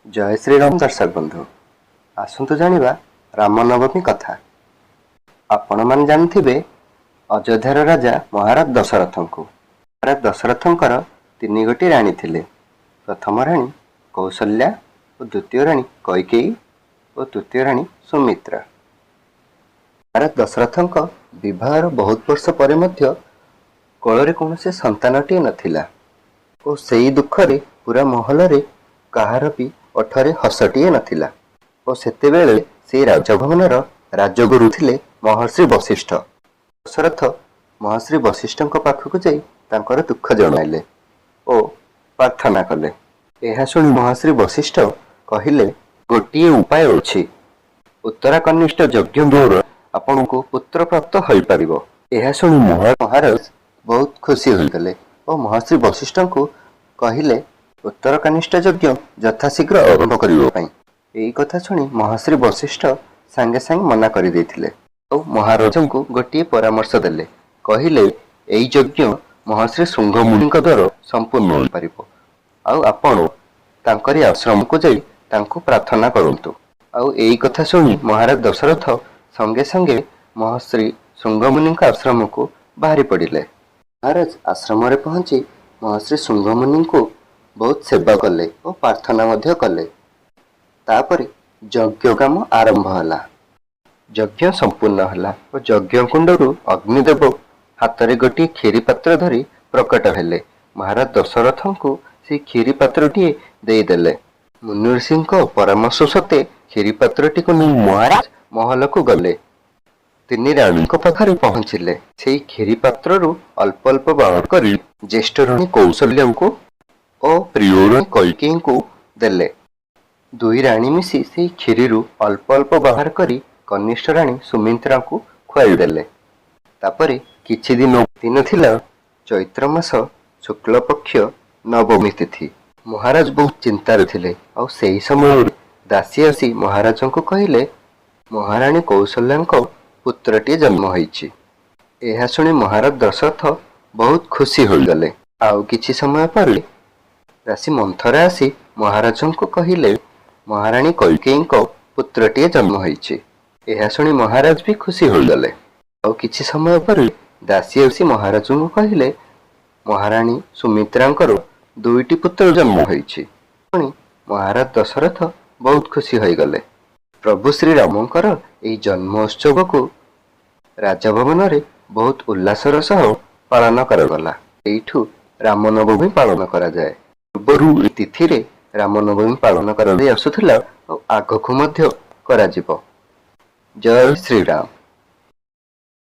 ଜୟ ଶ୍ରୀରାମ ଦର୍ଶକ ବନ୍ଧୁ, ଆସନ୍ତୁ ଜାଣିବା ରାମନବମୀ କଥା। ଆପଣମାନେ ଜାଣିଥିବେ ଅଯୋଧ୍ୟାର ରାଜା ମହାରାଜ ଦଶରଥଙ୍କୁ। ମହାରାଜ ଦଶରଥଙ୍କର ତିନି ଗୋଟି ରାଣୀ ଥିଲେ। ପ୍ରଥମ ରାଣୀ କୌଶଲ୍ୟା ଓ ଦ୍ୱିତୀୟ ରାଣୀ କୈକେୟୀ ଓ ତୃତୀୟ ରାଣୀ ସୁମିତ୍ରା। ମହାରାଜ ଦଶରଥଙ୍କ ବିବାହର ବହୁତ ବର୍ଷ ପରେ ମଧ୍ୟ କୋଳରେ କୌଣସି ସନ୍ତାନଟିଏ ନଥିଲା ଓ ସେଇ ଦୁଃଖରେ ପୁରା ମହଲରେ କାହାର ବି ଓଠରେ ହସଟିଏ ନଥିଲା। ଓ ସେତେବେଳେ ସେଇ ରାଜଭବନର ରାଜଗୁରୁ ଥିଲେ ମହର୍ଷି ବଶିଷ୍ଠ। ଦଶରଥ ମହର୍ଷି ବଶିଷ୍ଠଙ୍କ ପାଖକୁ ଯାଇ ତାଙ୍କର ଦୁଃଖ ଜଣାଇଲେ ଓ ପ୍ରାର୍ଥନା କଲେ। ଏହା ଶୁଣି ମହର୍ଷି ବଶିଷ୍ଠ କହିଲେ, ଗୋଟିଏ ଉପାୟ ଅଛି। ଉତ୍ତରାକନିଷ୍ଠ ଯଜ୍ଞ ଦ୍ୱାରା ଆପଣଙ୍କୁ ପୁତ୍ର ପ୍ରାପ୍ତ ହୋଇପାରିବ। ଏହା ଶୁଣି ମହାରାଜ ବହୁତ ଖୁସି ହୋଇଗଲେ ଓ ମହର୍ଷି ବଶିଷ୍ଠଙ୍କୁ କହିଲେ ଉତ୍ତରକାନିଷ୍ଠ ଯଜ୍ଞ ଯଥାଶୀଘ୍ର ଆରମ୍ଭ କରିବା ପାଇଁ। ଏଇ କଥା ଶୁଣି ମହର୍ଷି ବଶିଷ୍ଠ ସାଙ୍ଗେ ସାଙ୍ଗେ ମନା କରିଦେଇଥିଲେ ଆଉ ମହାରାଜଙ୍କୁ ଗୋଟିଏ ପରାମର୍ଶ ଦେଲେ। କହିଲେ, ଏଇ ଯଜ୍ଞ ମହର୍ଷି ଶୃଙ୍ଗମୁନିଙ୍କ ଦ୍ୱାରା ସମ୍ପୂର୍ଣ୍ଣ ହୋଇପାରିବ ଆଉ ଆପଣ ତାଙ୍କରି ଆଶ୍ରମକୁ ଯାଇ ତାଙ୍କୁ ପ୍ରାର୍ଥନା କରନ୍ତୁ। ଆଉ ଏଇ କଥା ଶୁଣି ମହାରାଜ ଦଶରଥ ସଙ୍ଗେ ସଙ୍ଗେ ମହର୍ଷି ଶୃଙ୍ଗମୁନିଙ୍କ ଆଶ୍ରମକୁ ବାହାରି ପଡ଼ିଲେ। ମହାରାଜ ଆଶ୍ରମରେ ପହଞ୍ଚି ମହର୍ଷି ଶୃଙ୍ଗମୁନିଙ୍କୁ ବହୁତ ସେବା କଲେ ଓ ପ୍ରାର୍ଥନା ମଧ୍ୟ କଲେ। ତାପରେ ଯଜ୍ଞ କାମ ଆରମ୍ଭ ହେଲା। ଯଜ୍ଞ ସମ୍ପୂର୍ଣ୍ଣ ହେଲା ଓ ଯଜ୍ଞ କୁଣ୍ଡରୁ ଅଗ୍ନିଦେବ ହାତରେ ଗୋଟିଏ କ୍ଷୀରି ପାତ୍ର ଧରି ପ୍ରକଟ ହେଲେ। ମହାରାଜ ଦଶରଥଙ୍କୁ ସେଇ କ୍ଷୀରି ପାତ୍ରଟିଏ ଦେଇଦେଲେ। ମୁନିଋଷିଙ୍କ ପରାମର୍ଶ ସତ୍ତ୍ୱେ କ୍ଷୀରି ପାତ୍ରଟିକୁ ନେଇ ମହାରାଜ ମହଲକୁ ଗଲେ। ତିନି ରାଣୀଙ୍କ ପାଖରେ ପହଞ୍ଚିଲେ। ସେଇ କ୍ଷୀରି ପାତ୍ରରୁ ଅଳ୍ପ ଅଳ୍ପ ବାହାର କରି ଜ୍ୟେଷ୍ଠ ରାଣୀ କୌଶଲ୍ୟାଙ୍କୁ ଓ ପ୍ରିୟ ରାଣୀ କୈକେୟୀଙ୍କୁ ଦେଲେ। ଦୁଇ ରାଣୀ ମିଶି ସେଇ କ୍ଷୀରିରୁ ଅଳ୍ପ ଅଳ୍ପ ବାହାର କରି କନିଷ୍ଠ ରାଣୀ ସୁମିତ୍ରାଙ୍କୁ ଖୁଆଇଦେଲେ। ତାପରେ କିଛି ଦିନ ଦିନ ଥିଲା ଚୈତ୍ର ମାସ ଶୁକ୍ଳପକ୍ଷ ନବମୀ ତିଥି। ମହାରାଜ ବହୁତ ଚିନ୍ତାରେ ଥିଲେ ଆଉ ସେହି ସମୟରେ ଦାସୀ ଆସି ମହାରାଜଙ୍କୁ କହିଲେ, ମହାରାଣୀ କୌଶଲ୍ୟାଙ୍କ ପୁତ୍ରଟିଏ ଜନ୍ମ ହୋଇଛି। ଏହା ଶୁଣି ମହାରାଜ ଦଶରଥ ବହୁତ ଖୁସି ହୋଇଗଲେ। ଆଉ କିଛି ସମୟ ପରେ ଦାସୀ ମନ୍ଥରା ଆସି ମହାରାଜଙ୍କୁ କହିଲେ, ମହାରାଣୀ କୈକେୟୀଙ୍କ ପୁତ୍ରଟିଏ ଜନ୍ମ ହୋଇଛି। ଏହା ଶୁଣି ମହାରାଜ ବି ଖୁସି ହୋଇଗଲେ। ଆଉ କିଛି ସମୟ ପରେ ଦାସୀ ଆସି ମହାରାଜଙ୍କୁ କହିଲେ, ମହାରାଣୀ ସୁମିତ୍ରାଙ୍କର ଦୁଇଟି ପୁତ୍ର ଜନ୍ମ ହୋଇଛି। ଶୁଣି ମହାରାଜ ଦଶରଥ ବହୁତ ଖୁସି ହୋଇଗଲେ। ପ୍ରଭୁ ଶ୍ରୀରାମଙ୍କର ଏହି ଜନ୍ମ ଉତ୍ସବକୁ ରାଜଭବନରେ ବହୁତ ଉଲ୍ଲାସର ସହ ପାଳନ କରାଗଲା। ଏଇଠୁ ରାମନବମୀ ପାଳନ କରାଯାଏ। ପୂର୍ବରୁ ଏହି ତିଥିରେ ରାମନବମୀ ପାଳନ କରାଯାଇ ଆସୁଥିଲା ଆଉ ଆଗକୁ ମଧ୍ୟ କରାଯିବ। ଜୟ ଶ୍ରୀରାମ।